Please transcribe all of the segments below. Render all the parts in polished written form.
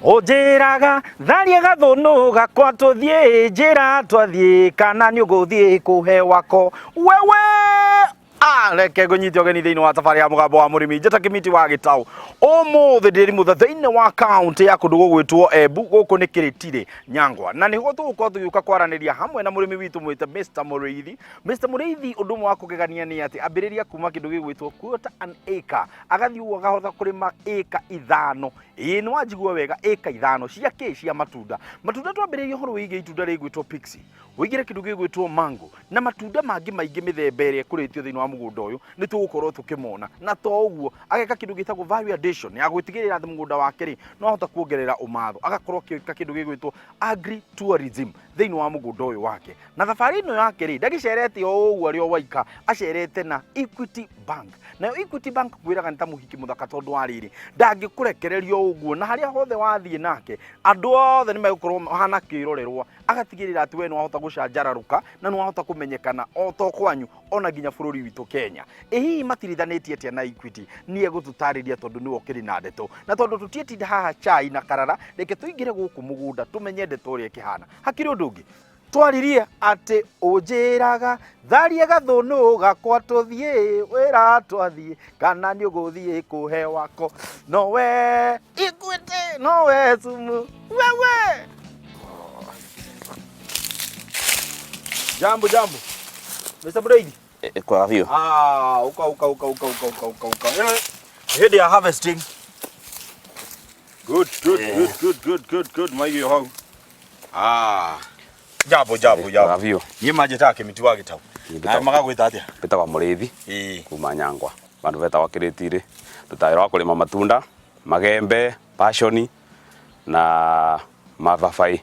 Ũnjĩraga tharia gathũnũ gakwa tũthiĩ njĩra twathiĩ kana nĩ ũgũthiĩ kũhe wako wewe. Ah, reke ngũnyite ũgeni thĩinĩ wa thabarĩ ya mũgambo wa mũrĩmi njĩta kĩmiti wa gĩtaũ. Ũmũthĩ ndĩ rimũtha thĩinĩ wa kaũntĩ ya kũndũ gũgwĩtwo Embu. Gũkũ nĩ Kĩrĩtirĩ Nyangwa, na nĩho tũgũkorwo tũgĩũka kwaranĩria hamwe na mũrĩmi witũ mwĩte Mr. Mũrĩithi. Mr. Mũrĩithi, ũndũ ũmwe wa kũgegania nĩ atĩ ambĩrĩria kuma kĩndũ gĩgwĩtwo quarter an acre, agathiĩ ũguo akahota kũrĩma ĩka 5. Ĩĩ nĩ wanjigua wega, ĩka 5 cia kĩ? Cia matunda. Matunda twambĩrĩria ũhoro wĩgiĩ itunda rĩgwĩtwo pixie, wĩigĩre kĩndũ gĩgwĩtwo mango na matunda mangĩ maingĩ mĩthemba ĩrĩa ĩkũrĩtio thĩinĩ wa mũgũnda ũyũ nĩ tũgũkorwo tũkĩmona. Na to ũguo, ageka kĩndũ gĩtagwo value addition ya gwĩtigĩrĩra atĩ mũgũnda wake rĩ no ahota kuongerera ũmatho, agakorwo akĩka kĩndũ gĩgwĩtwo agri tourism thĩinĩ wa mũgũnda ũyũ wake. Na thabarĩ ĩno yake rĩ, ndagĩcerete o ũguo arĩ o waika, acerete na Equity Bank. Nayo Equity Bank ngwĩraga nĩ ta mũhiki mũthaka, tondũ wa rĩrĩ, ndangĩkũrekereria o ũguo, na harĩa hothe wathiĩ nake andũ othe nĩ megũkorwo mahana kĩrorerwa. Agatigĩrĩra atĩ we nĩ wahota gũcanjararũka na nĩ wahota kũmenyekana o to kwanyu ona nginya bũrũri witũ Kenya. Ĩ hihi matirithanĩtie atĩa na Equity? Nĩ egũtũtarĩria tondũ nĩwe ũkĩrĩ na ndeto. Na tondũ tũtiĩtinda haha chai na karara, reke tũingĩre gũkũ mũgũnda tũmenye ndeto ũrĩa ĩkĩhana. Hakĩrĩ ũndũ ũngĩ twaririe atĩ ũnjĩraga tharia gathũnũ gakwa tũthiĩ wĩra twathiĩ kana nĩ ũgũthiĩ kũhe wako nowe Equity nowe sumu wewe. Jambo jambo. Mr. Mũrĩithi. Kwega biũ. Ah, uka uka uka uka uka uka uka uka. Hĩndĩ ya harvesting. Good, good, good, good, good, good, good. Maigio hau. Ah. Jambo jambo jambo. Kwega biũ. Niĩ manjĩtaga Kĩmiti wa Gĩtau. Niĩ Na magagwĩta atĩa? Mbĩtagwa Mũrĩithi kuma Nyangwa. Vandũ vetagwa Kĩrĩtirĩ. Ndutaga wĩra wa kũrĩma matunda, magembe, passion na mababaĩ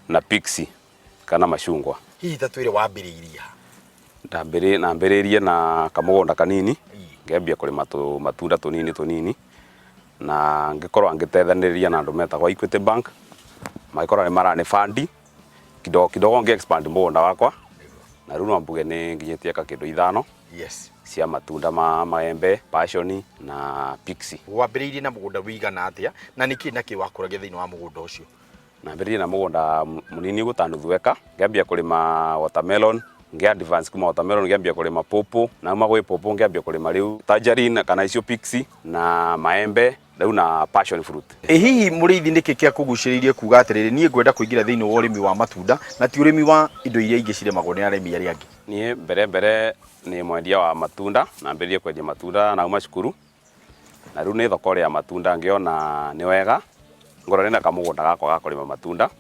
na pixie kana macungwa. Hihi ta twĩre wambĩrĩirie ha? Ndambĩrĩirie na kamũgũnda kanini, ngĩambia kũrĩma tũmatunda tũnini tũnini, na ngĩkorwo ngĩteithanĩrĩria na andũ metagwo Equity Bank, magĩkorwo nĩ maranĩ fund kidogo kidogo ngĩ expand mũgũnda wakwa, na rĩu no mbuge nĩ nginyĩtie eka kĩndũ 5 cia matunda ma maembe, passion na pixie. Wambĩrĩirie na mũgũnda wĩigana atĩa, na nĩkĩ na kĩ wakũragia thĩinĩ wa mũgũnda ũcio? Nambĩrĩirie na mũgũnda mũnini ũguo ta nuthu eka, ngĩambia kũrĩma watermelon, ngĩ advance kuma watermelon ngĩambia kũrĩma pawpaw, na uma gwĩ pawpaw ngĩambia kũrĩma rĩu tangerine kana icio pixie na maembe rĩu na passion fruit. Ĩ hihi Mũrĩithi nĩkĩ kĩakũgucĩrĩirie kuga atĩrĩrĩ, niĩ ngwenda kũingĩra thĩinĩ wa ũrĩmi wa matunda na ti ũrĩmi wa indo iria ingĩ cirĩmagwo nĩ arĩmi arĩa angĩ? Niĩ mbere mbere nĩ mwendia wa matunda, nambĩrĩirie kwendia matunda nauma cukuru, na rĩu nĩ thoko ya matunda ngĩona nĩ wega ngorwo ndĩna kamũgũnda gakwa ga kũrĩma matunda,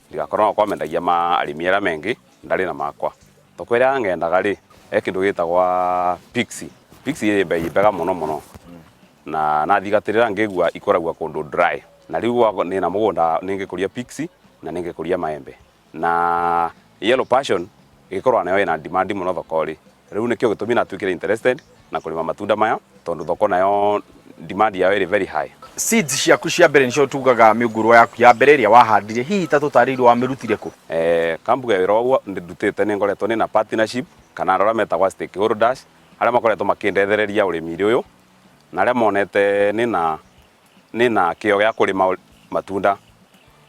ndigakorwo no kwamendagia ma arĩmi arĩa mengĩ ndarĩ na makwa. Thoko ĩrĩa ngendaga rĩ, he kĩndũ gĩtagwa pixie. Pixie ĩ bei mbega mũno mũno, na nathigatĩrĩra ngĩigua ikũragua kũndũ dry, na rĩu ndĩna mũgũnda nĩngĩkũria pixie na nĩngĩkũria maembe. Na yellow passion ĩgĩkorwo nayo ĩna demand mũno thoko rĩ, rĩu nĩkĩo gĩtũmi natuĩkire interested na kũrĩma matunda maya, tondũ thoko nayo demand yayo ĩrĩ very high. Seeds ciaku cia mbere nĩcio tugaga mĩũngũrwa yaku ya mbere ĩrĩa wahandire, hihi ta tũtarĩirie wamĩrutire kũ? Kambuga wĩra ũguo ndutĩte nĩ ngoretwo ndĩna partnership kana andũ arĩa metagwo stakeholders arĩa makoretwo makĩndethereria ũrĩmi-inĩ ũyũ, na arĩa monete nĩna kĩo gĩa kũrĩma matunda,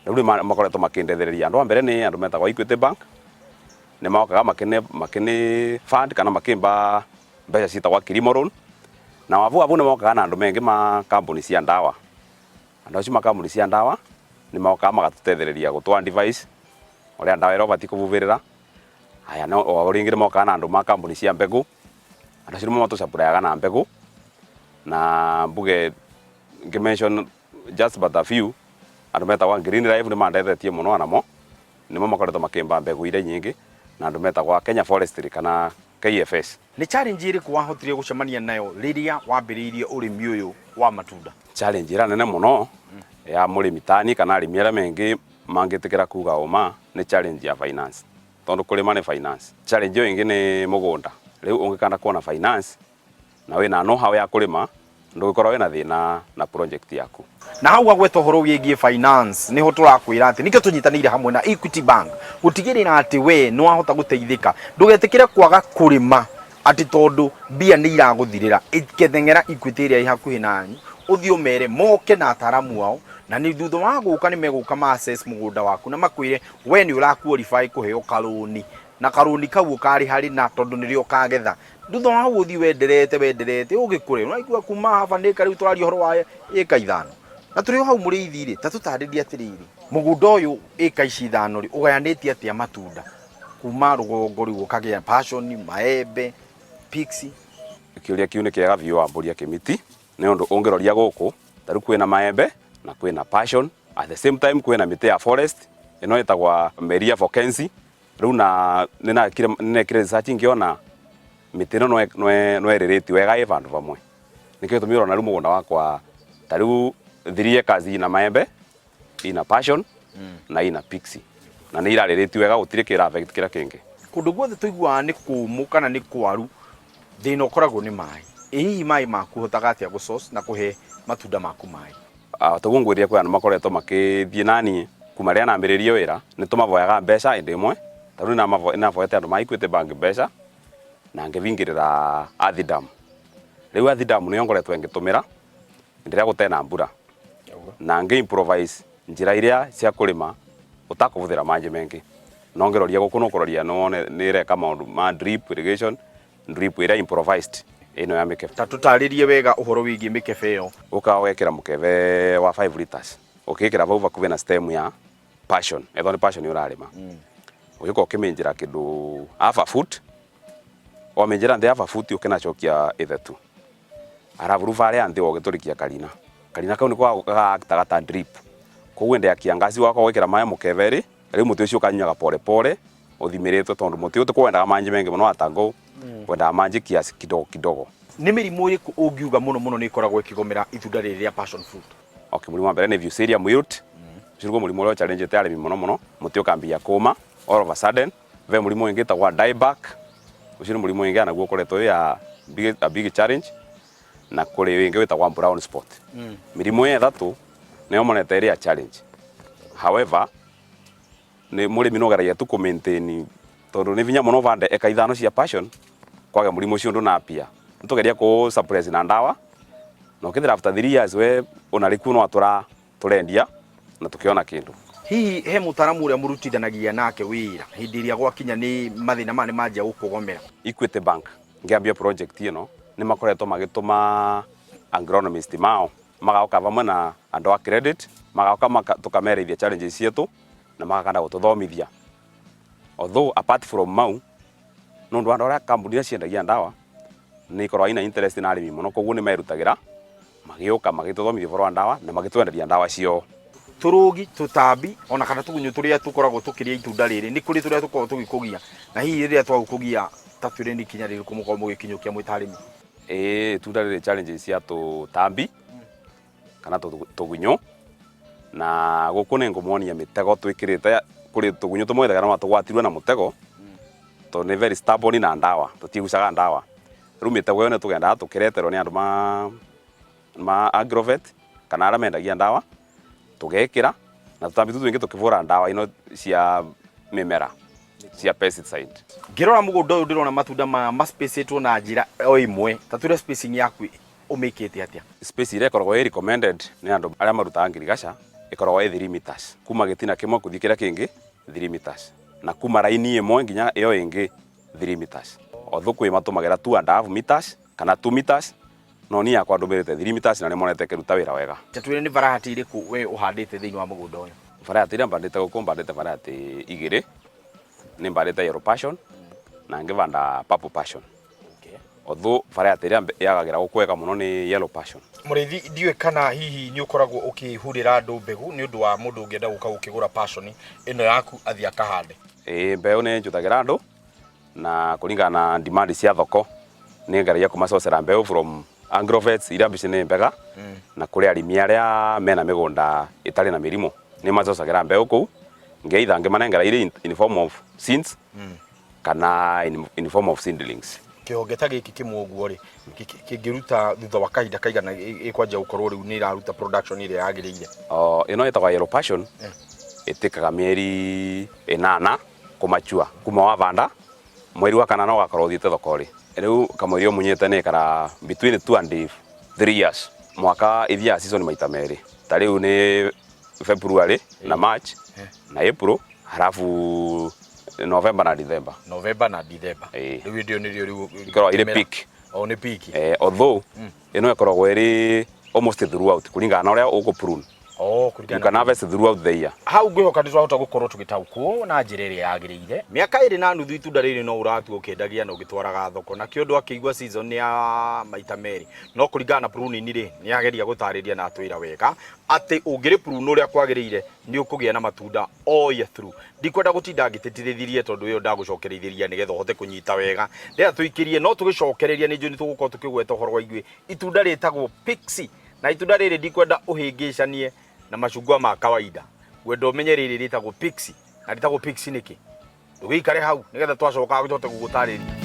rĩu nĩ makoretwo makĩndethereria. Andũ a mbere nĩ andũ metagwo Equity Bank, nĩ mokaga makĩnĩ fund kana makĩmba mbeca ciĩtagwo Kilimo loan, na wabu wabu nĩ mokaga na andũ mengĩ ma kambuni cia ndawa. Andũ acio ma kambuni cia ndawa nĩ mokaga magatũtethereria gũtũ advice ũrĩa ndawa ĩrĩa ũbatiĩ kũbubĩrĩra. Haya, o rĩngĩ nĩ mokaga na andũ ma kambuni cia mbegũ, andũ acio nĩmo matũ supply aga na mbegũ, na mbuge ngĩ mention just but a few, andũ metagwo Green Life nĩ mandethetie mũno onamo, nĩmo makoretwo makĩmba mbegũ iria nyingĩ, na andũ metagwo Kenya Forestry kana KFS. Nĩ challenge ĩrĩkũ wahotire gũcemania nayo rĩrĩa wambĩrĩirie ũrĩmi ũyũ wa matunda? Challenge ĩrĩa nene mũno ya mũrĩmi tani kana arĩmi arĩa mengĩ mangĩtĩkĩra kuga ũma nĩ challenge ya finance, tondũ kũrĩma nĩ finance. Challenge ĩyo ĩngĩ nĩ mũgũnda, rĩu ũngĩkanda kuona finance na wĩna know how ya kũrĩma, ndũgĩkorwo wĩna thĩna na project yaku. Na hau wagweta ũhoro wĩgiĩ finance, nĩho tũrakwĩra atĩ nĩkĩo tũnyitanĩire hamwe na Equity Bank gũtigĩrĩra atĩ we nĩ wahota gũteithĩka. Ndũgetĩkĩre kwaga kũrĩma atĩ tondũ mbia nĩ iragũthirĩra. Ĩketheng'era Equity ĩrĩa ĩ hakuhĩ nanyu, ũthiĩ ũmere moke na ataramu ao Na nĩ thutha wa gũka nĩ megũka ma assess mũgũnda waku na makwĩre we nĩ ũra qualify kũheo karũni, na karũni kau ũkarĩha rĩ na tondũ nĩrĩo ũkagetha. Thutha wa hau ũthiĩ wenderete wenderete ũgĩkũre, ũraigua kuma half an acre rĩu tũraria ũhoro wa ĩka 5. Na tũrĩ o hau mũrĩithi rĩ, ta tũtarĩrie atĩrĩrĩ, mũgũnda ũyũ ĩka ici 5 rĩ, ũgayanĩtie atĩa matunda kuma rũgongo rĩu ũkagĩa passion, maembe, pixie? Kĩũria kĩu nĩ kĩega biũ wambũria Kĩmiti, nĩ ũndũ ũngĩroria gũkũ ta rĩu kwĩna maembe na kwĩna passion, at the same time kwĩna mĩtĩ ya forest ĩno ĩtagwa Meria Fokensi. Rĩu na nĩnekire research ngĩona mĩtĩ ĩno no ĩrĩrĩti wega ĩ vandũ vamwe. Nĩkĩo gĩtũmi ũrona rĩu mũgũnda wakwa ta rĩu 3 acres ina maembe, ina passion na ina pixie, na nĩ irarĩrĩti wega, gũtirĩ kĩra affect kĩrĩa kĩngĩ. Kũndũ guothe tũiguaga nĩ kũmũ kana nĩ kwaru, thĩna ũkoragwo nĩ maĩ. Ĩ hihi maĩ maku ũhotaga atĩa gũ source na kũhe matunda maku maĩ? Toguo ngwĩrire kwĩ andũ makoretwo makĩthiĩ naniĩ kuma rĩrĩa nambĩrĩrie wĩra, nĩ tũmavoyaga mbeca hĩndĩ ĩmwe, ta rĩu nĩ navoete andũ ma Equity Bank mbeca na ngĩbingĩrĩra Athi Dam. Rĩu Athi Dam nĩyo ngoretwo ngĩtũmĩra hĩndĩ ĩrĩa gũtena mbura, na ngĩ improvise njĩra iria cia kũrĩma ũtakũbũthĩra manjĩ mengĩ. No ngĩroria gũkũ nĩ ũkũroria nĩ wone nĩ ĩreka maũndũ ma drip irrigation, drip ĩrĩa improvised ĩno ya mĩkebe. Ta tũtarĩrie wega ũhoro wĩgiĩ mĩkebe ĩyo. Ũkaga ũgekĩra mũkebe wa 5 liters, ũkĩkĩra vau vakuhĩ na stem ya passion, ethwa nĩ passion ũrarĩma, ũgĩũka ũkĩmĩnjĩra kĩndũ half a foot, wamĩnjĩra nthĩ half a foot ũkĩnacokia ĩthetu, arabu rĩu varĩa nthĩ ũgĩtũrĩkia karina, karina kau nĩko gaktaga ta drip, koguo hĩndĩ ya kiangazi wakorwo gwĩkĩra maĩ mũkebe rĩ, rĩu mũtĩ ũcio ũkanyuaga pole pole ũthimĩrĩtwo, tondũ mũtĩ ũyũ tũkwendaga manjĩ maingĩ mũno watango, wendaga manjĩ kiasi kidogo kidogo. Nĩ mĩrimũ ĩrĩkũ ũngiuga mũno mũno nĩ ĩkoragwo ĩkĩgomera itunda rĩrĩ rĩa passion fruit? Okay, mũrimũ wa mbere nĩ Fusarium wilt, ũcio nĩguo mũrimũ ũrĩa ũchallengeete arĩmi mũno mũno, mũtĩ ũkambia kũma all of a sudden. Ve mũrimũ ũngĩ wĩtagwo dieback, ũcio nĩ mũrimũ ũngĩ naguo ũkoretwo wĩ a big challenge, na kũrĩ wĩngĩ wĩtagwo brown spot. Mĩrimũ ĩyo ĩtatũ nĩyo monete ĩrĩ ya challenge. However, nĩ mũrĩmi no geragia tu kũ maintain, tondũ nĩ vinya mũno ũbande eka 5 cia passion kwage mũrimũ ũcio ndũnapia. Nĩtũgeria kũ suppress na ndawa, na ũkĩthira after 3 years we onarĩkuo no atũra tũrendia na tũkĩona kĩndũ. Hihi he mũtaaramu ũrĩa mũrutithanagia nake wĩra hĩndĩ ĩrĩa gwakinya nĩ mathĩna maya nĩ manjia gũkũgomera? Equity Bank ngĩambia project ĩno nĩ makoretwo magĩtũma agronomist mao magoka vamwe na andũ a credit, magoka tũkamerithia challenges cietu na magakanda gũtũthomithia. Although apart from mau, nĩ ũndũ wa andũ arĩa kambuni iria ciendagia ndawa nĩ ikoragwo ina interest na arĩmi mũno, koguo nĩ merutagĩra magĩũka magĩtũthomithia ũhoro wa ndawa na magĩtwenderia ndawa ciao. Tũrũgi, tũtambi ona kana tũgunyũ tũrĩa tũkoragwo tũkĩrĩa itunda rĩrĩ, nĩ kũrĩ tũrĩa tũkoragwo tũgĩkũgia, na hihi rĩrĩa twagũkũgia ta twĩre nĩ ikinya rĩrĩkũ mũkoragwo mũgĩkinyũkia mwĩ ta arĩmi? Ĩĩ, itunda rĩrĩ challenges cia tũtambi kana tũgunyũ, na gũkũ nĩ ngũmuonia mĩtego twĩkĩrĩte. Kũrĩ tũgunyũ tũmwe wethaga no tũgwatirwe na mũtego, tondũ nĩ very stubborn na ndawa tũtigucaga ndawa. Rĩu mĩtego ĩyo nĩ tũgendaga tũkĩreterwo nĩ andũ ma agrovet kana arĩa mendagia ndawa, tũgekĩra na tũtambi tũu twĩngĩ tũkĩbũra ndawa ino cia mĩmera cia pesticide. Ngĩrora mũgũnda ũyũ ndĩrona matunda maya maspacĩtwo na njĩra o ĩmwe, ta twĩre spacing yaku ũmĩkĩte atĩa? Space ĩrĩa ĩkoragwo ĩ recommended nĩ andũ arĩa marutaga ngirigaca ĩkoragwo ĩ 3 meters, kuma gĩtina kĩmwe kũthiĩ kĩrĩa kĩngĩ 3 meters, na kuma raini ĩmwe nginya ĩyo ĩngĩ 3 meters. Although kwĩ matũmagĩra 2.5 meters kana 2 meters, no niĩ yakwa ndũmĩrĩte 3 meters na nĩ monete ĩkĩruta wĩra wega. Ta twĩre nĩ variety ĩrĩkũ we ũhandĩte thĩinĩ wa mũgũnda ũyũ? Variety iria mbandĩte gũkũ, mbandĩte variety 2, nĩ mbandĩte yellow passion na ngĩbanda purple passion. Although variety ĩrĩa yagagĩra gũkũ wega mũno nĩ yellow passion. Mũrĩithi, ndiũĩ kana hihi nĩ ũkoragwo ũkĩhurĩra andũ mbegũ nĩ ũndũ wa mũndũ ũngĩenda gũka gũkĩgũra passion ĩno yaku athiĩ akahande? Ĩĩ, mbeũ nĩ njutagĩra andũ na kũringana na demand cia thoko nĩ ngeragia kũmacocera mbeũ from agrovets iria mbici nĩ mbega, na kũrĩ arĩmi arĩa mena mĩgũnda ĩtarĩ na mĩrimũ nĩ macocagĩra mbeũ kũu, ngeitha ngĩmanengera irĩ in form of seeds kana in form of seedlings. Kĩhonge ta gĩkĩ kĩmwe ũguo rĩ, kĩngĩruta thutha wa kahinda kaigana ĩkwanjia gũkorwo rĩu nĩ ĩraruta production ĩrĩa yagĩrĩire? Ĩno ĩtagwo yellow passion, ĩtĩkaga mĩeri 8 kũmachua kuma wavanda, mweri wa kana no ũgakorwo ũthiĩte thoko rĩ. Rĩu kamũiria ũmunyĩte nĩ ĩkara between 2 and 3 years Mwaka ithiaga season maita merĩ, ta rĩu nĩ February na March na April, halafu November na December. November na December. Ĩĩ. Rĩu hĩndĩ ĩyo nĩrĩo rĩu Ikoragwo irĩ kĩmera. peak. O nĩ peak. Although ĩno ĩkoragwo ĩrĩ almost throughout kũringana na ũrĩa ũkũ prune. Oh, kũringana. You can harvest throughout the year. Hau ngwĩhoka nĩ twahota gũkorwo tũgĩtaũkwo na njĩra ĩrĩa yagĩrĩire. Mĩaka 2.5 itunda rĩrĩ no ũratua ũkĩendagia na ũgĩtwaraga thoko. Nakĩo ũndũ akĩigua season nĩ ya maita merĩ. No kũringana na pruning rĩ, nĩ ageria gũtarĩria na atwĩra wega atĩ ũngĩrĩ prune ũrĩa kwagĩrĩire nĩ ũkũgĩa na matunda all year through. Ndikwenda gũtinda ngĩtĩtĩrithĩria tondũ ĩyo ndagũcokereithĩria nĩgetha ũhote kũnyita wega. Ndĩrenda tũikĩrie no tũgĩcokereria nĩ njũĩ nĩ tũgũkorwo tũkĩgweta ũhoro wa ithuĩ itunda rĩtagwo pixie. Na itunda rĩrĩ ndikwenda ũhĩngĩcanie na macungwa ma kawaida. Ngwenda ũmenye rĩrĩ rĩtagwo pixie. Na rĩtagwo pixie nĩkĩ? Ndũgĩikare hau nĩgetha twacoka tũhote gũgũtarĩria.